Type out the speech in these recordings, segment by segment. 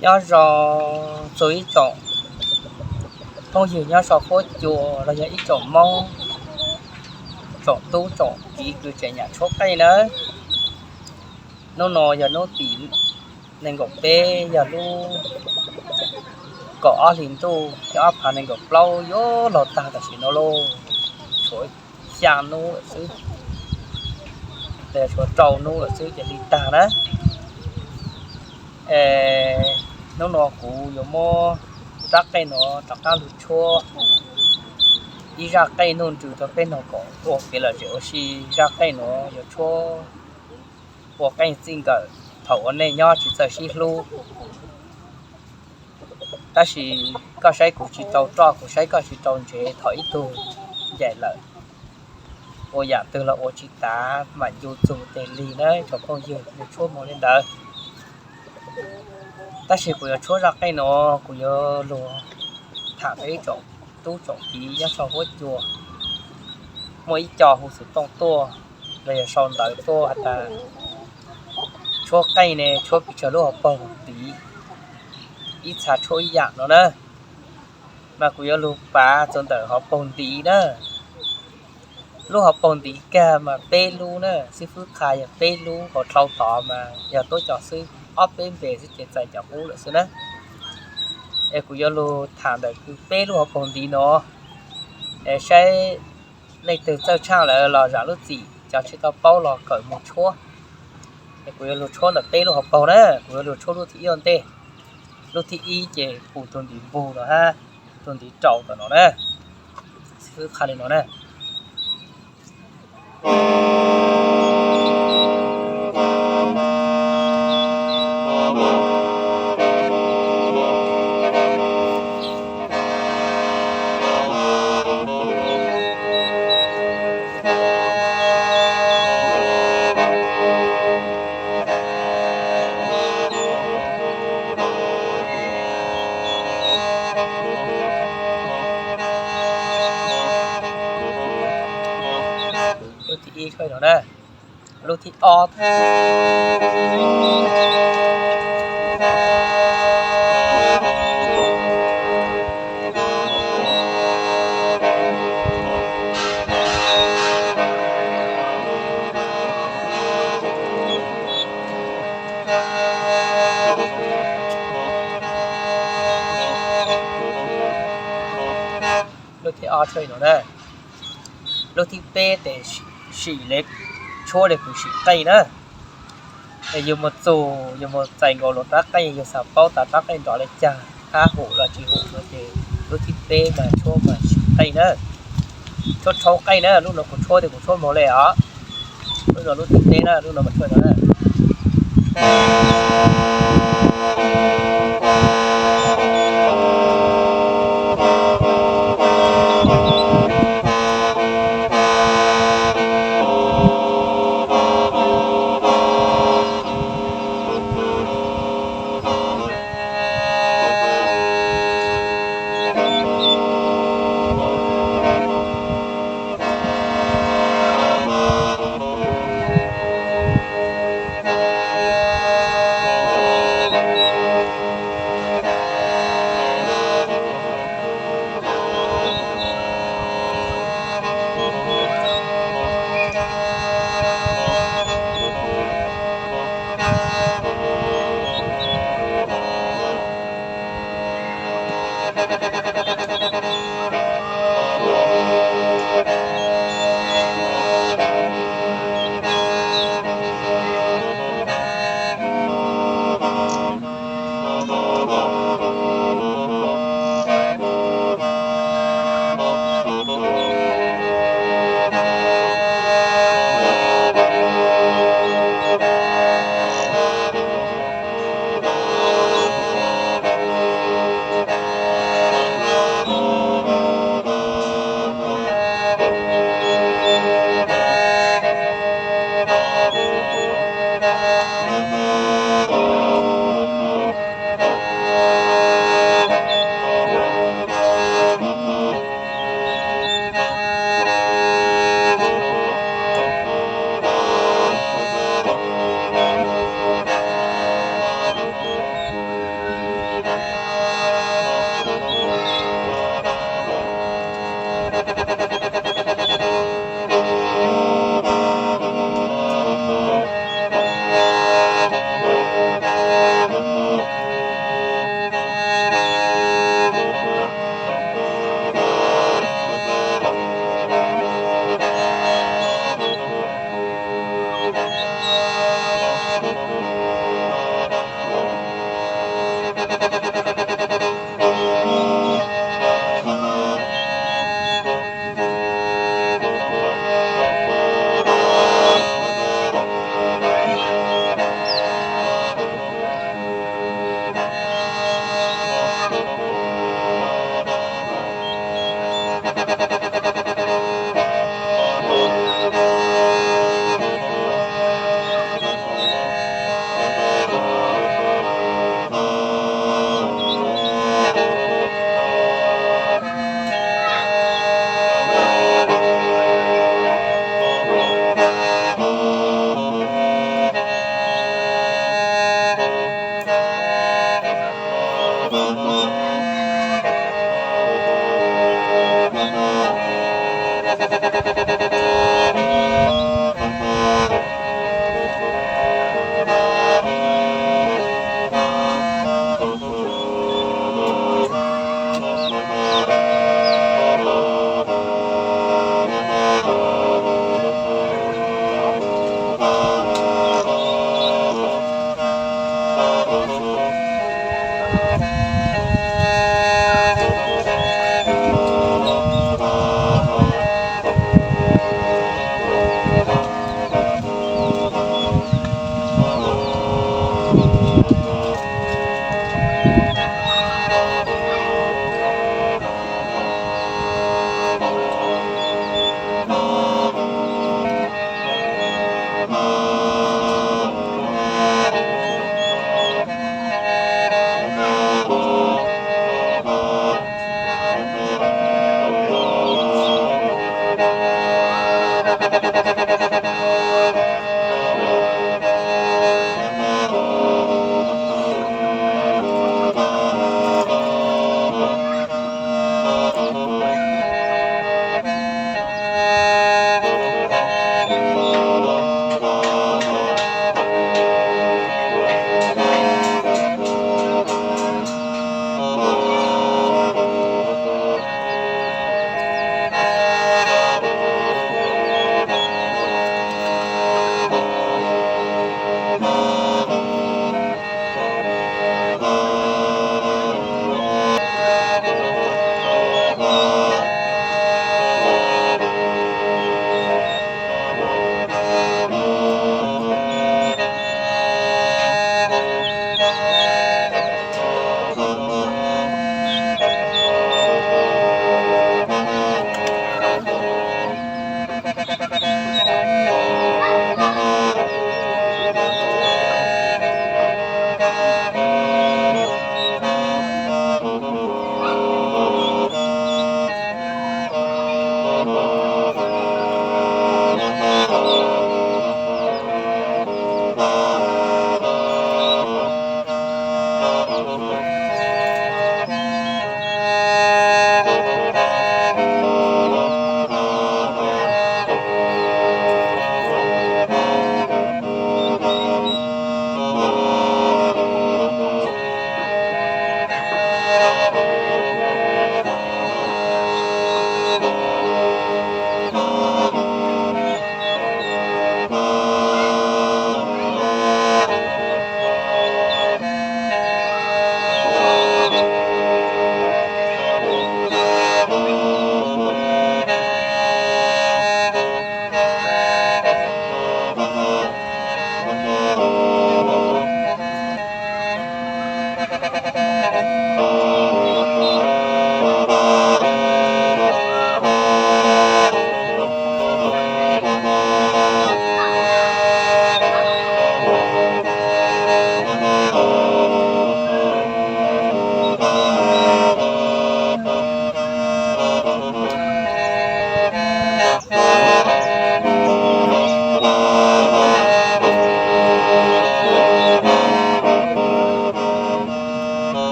Nyob zoo txog ib tsoom phooj ywg nyob saum huab cua los yog ib tsoom Hmoob, tsoom tub tsoom kiv kwv tseem nyam tshuab qeej nawb. Hnub no yog hnub tim nees nkaum peb, yog lub kaum ob hlis ntuj, yog ob phav nees nkaum plaub yuav luag tag tam sim no lauj. Tshuav xya hnub lawm xwb, tshuav rau hnub lawm xwb ces li tag na. Hnub no kuv yuav muab rab qeej no rov qab lug tshuab ib zaj qeej nuj nrws rau peb mloog kom ua kev lom zem ua si. Zaj qeej no yuav tshuab ua qeej txij nkawm thaum uas nej nyob tsis txawj sib hlub. Tab sis koj saib kuv tsis tau roj, kuv saib koj tsis tau ntsev, thaum ib tug ncaim lawm, ua yam twg los ua tsis tas, mam ncu txug tes lig na tsoom phooj ywg, yuav tshuab moog li ntawd. Tab sis kuv yuav tshuab zaj qeej no, kuv yuav lug tham rau ib tsoom tub tsoom kiv nyob saum huab cua. Muaj ib co hu xov tooj tuaj los yog sau ntawv tuaj has tas tshuab qeej ne, tshuab pes tsawg lub hauv paug ntiv, ib txha tshuab ib yam no na. Mas kuv yuav lug pav txug ntawm hauv paug ntiv na. Lub hauv paug ntiv kag mas peb lub na, xib fwb qha yog peb lub, hauv dlhau tod mas yog tuab co xwb, ob peb npe xwb ces txais cov qub lawm xwb na. Es kuv yuav lug tham ntawm kws peb lub hauv paug ntiv no, es saib leej twg txawj tshaj lawm los zam lub txim, cov tsis tau paub los kawm mus tshuab. Es kuv yuav lug tshuab ntawm peb lub hauv paug na, kuv yuav lug tshuab lub thib ib ua ntej. Lub thib ib ces pum tug ntiv npug no hab, tug ntiv rau tom no na. Xib fwb qha li no na. Lub thib ib tshuab no na. Lub thib ob, lub thib ob tshuab no na. Lub thib peb tes sim le, tshuab le kws sim qeej na. Es yug mus txug, yug mus txais nkaus luas rab qeej, yug xav paub tas rab qeej nrov le caag, hab hum los tsis hum no ces lub thib peb mas tshuab mas sim qeej na. Tshuab rhaub qeej na, lub no kuv tshuab tes kuv tshuab moog le os. Lub no lub thib peb na, lub no mas tshuab no na.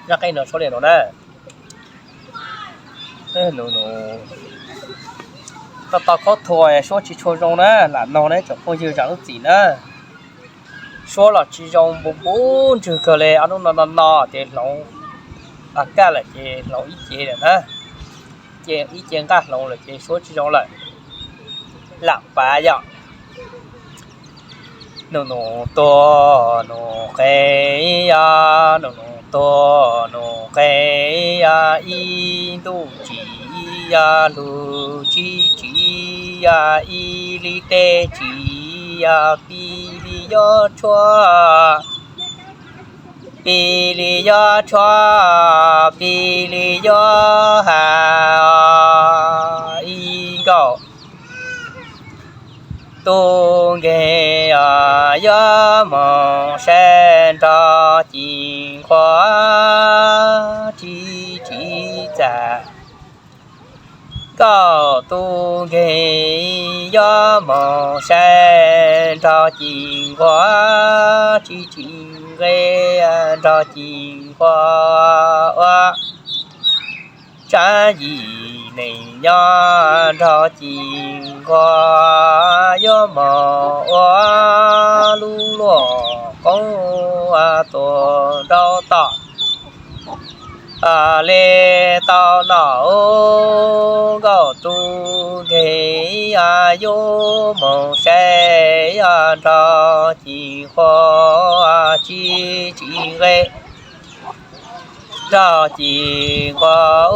Zaj qeej no suab li no na. Nus nus tau tau khob thua suab tsis tshua zoo na, lam noog na tsoom phooj ywg zam lub txim na. Suab los tsis zoo npu npu ntswg kawg li, ob hnub no no no ces hloov, kaj lawm ces hloov ib ce lawm na. Ces ib ce nqaj hloov lawm ces suab tsis zoo lawm. Lam pav yom. Nus nus tuag nus qe, nus nus tuag nus qe, ib ntuj tsim, hlub tsis tsim, ib li tej tsim, pib li yob tshuab, pib li yob tshuab, pib li yob has, ib nkauj tub nkeeg yuav moog saib nrog ci nquag tsis tsim txam. Nkauj tub nkeeg yuav moog saib nrog ci nquag tsis tsim nqe, nrog ci nquag ua tsab yim neej nyob, nrog ci nquag yuav moog ua lub luaj qoob tuag nrau tom le tau no. Nkauj tub nkeeg yuav moog saib nrog ci nquag tsis tsim nqe, nrog ci nquag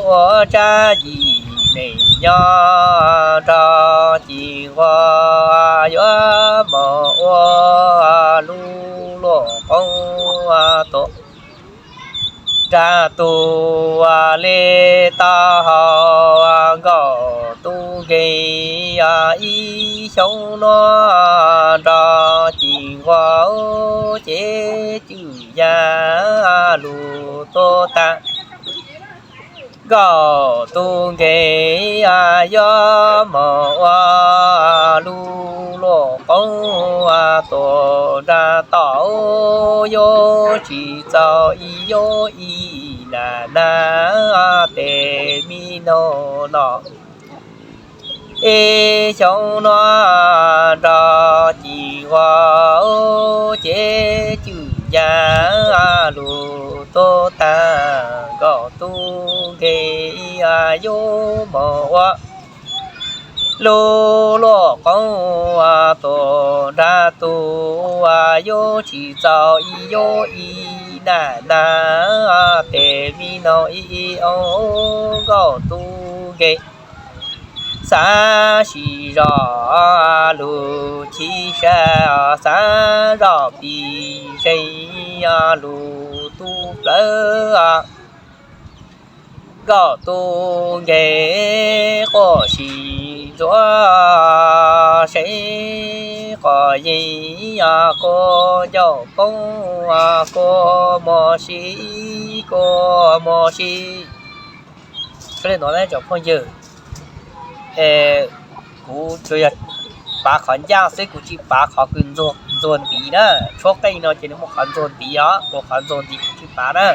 ua tsab yim neej nyob, nrog ci nquag yuav moog ua lub luaj qoob tuag nrau tom le tau hau. Nkauj tub nkeeg ib xyoo no nrog ci nquag ces cwj yam lug tuag tag. Nkauj tub nkeeg yuav moog ua lub luaj qoob tuag nrau tom, yuav tsis txaus ib yuav ib naj nag tes mi noog no. Ib xyoo no nrog ci nquag ces cwj yam lug tuag tag. Nkauj tub nkeeg yuav moog ua lub luaj qoob tuag nrau tom, yuav tsis txaus ib yuav ib naj nag tes mi noog ib ib oo. Nkauj tub nkeeg xav sim zog lug chim sab, xav zog pib zeeg lug tu plawv. Nkauj tub nkeeg quaj sim Ntxuav seb qhov yeej, kua ncauj poob, kua muag sib, kua muag sib. Sawv daws no na cov phooj ywg, kuv tsuas yog pav qhov ncaj xwb, kuv tsis pav qhov kws ntxuag ntiv na. Tshuab qeej no ces nws muaj qhov ntxuag ntiv os, kuv qhov ntxuag ntiv kuv tsis pav na.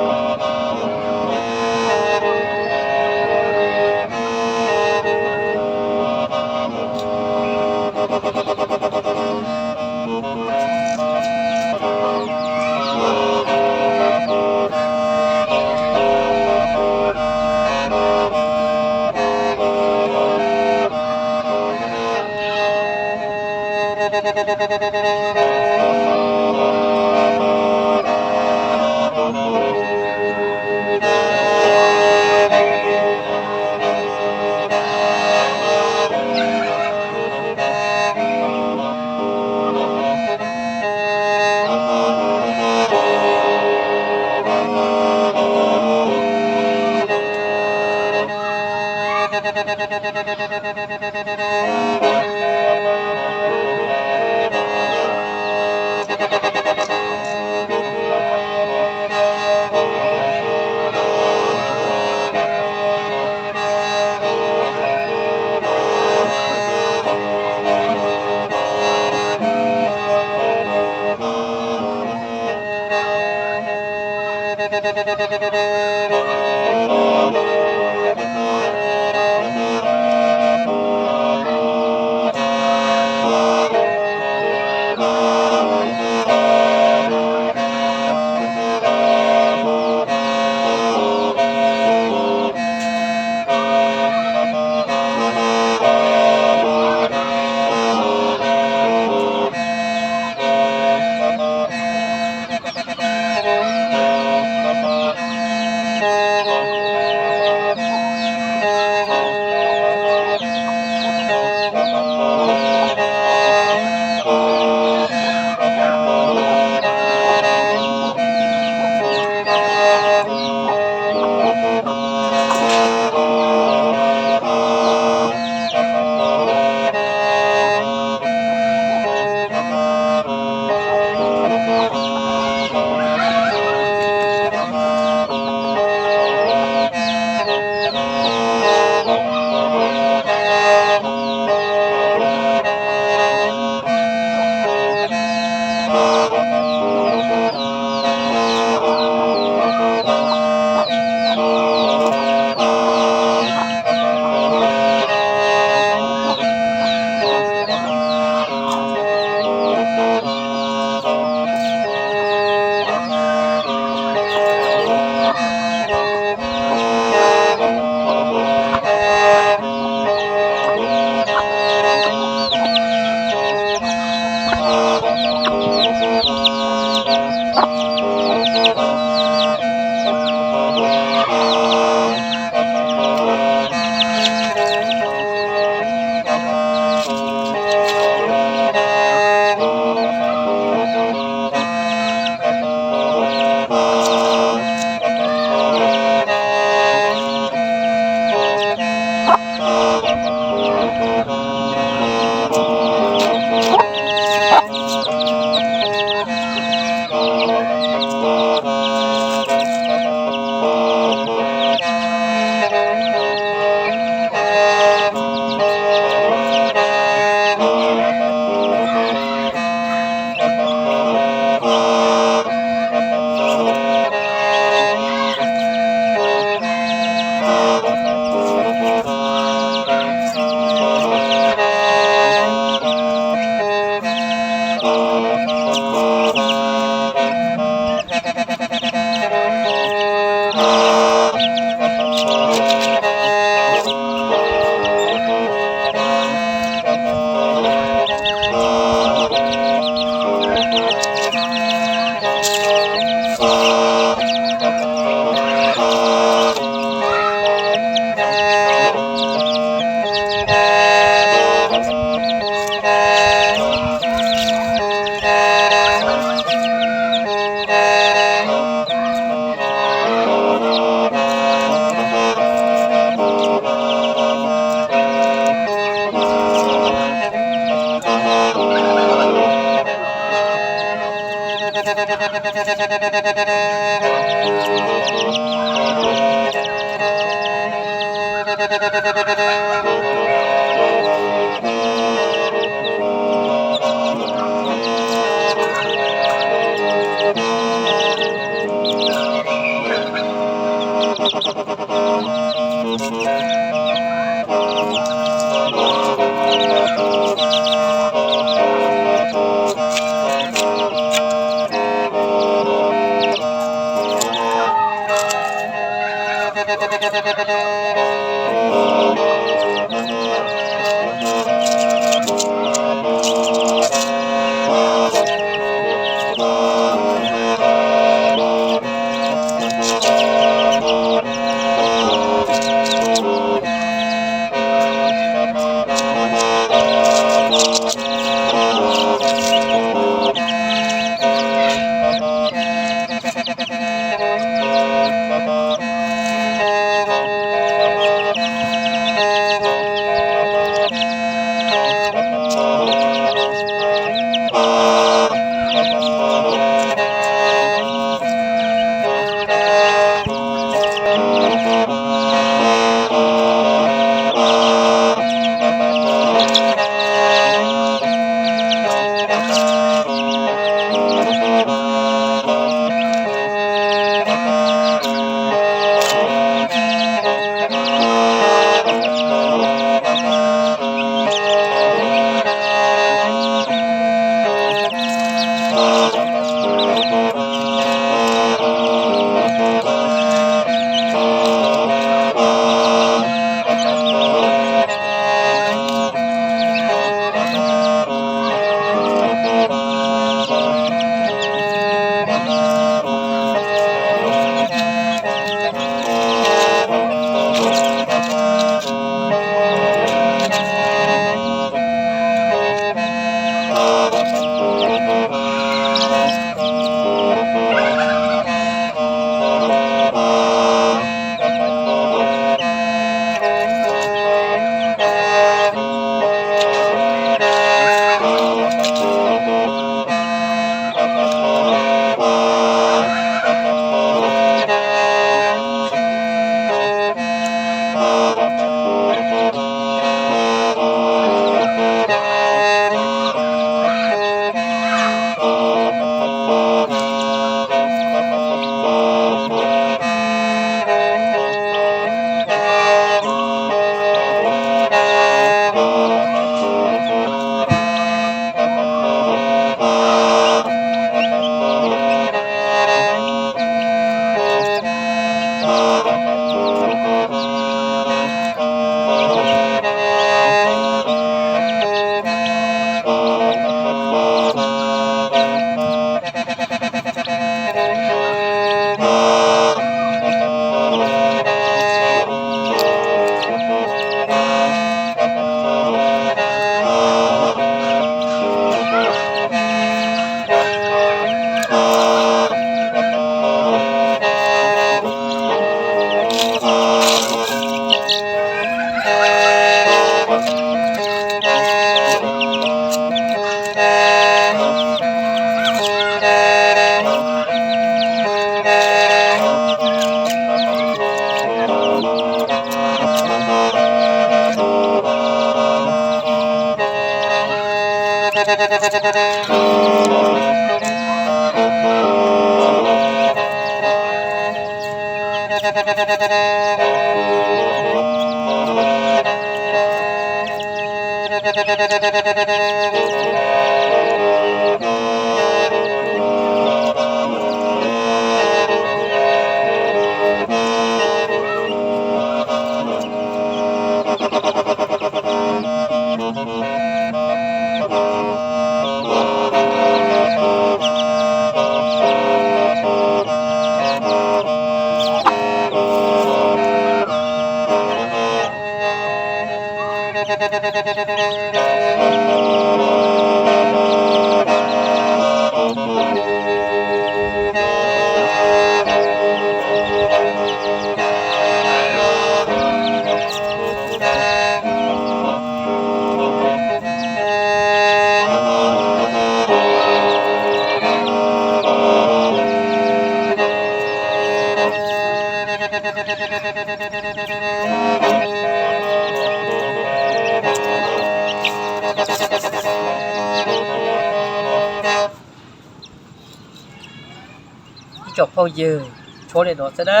Ib tsoom phooj ywg, tshuab li no xwb na,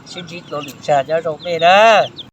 sib ntsib dua lwm zag, nyob zoo nej na.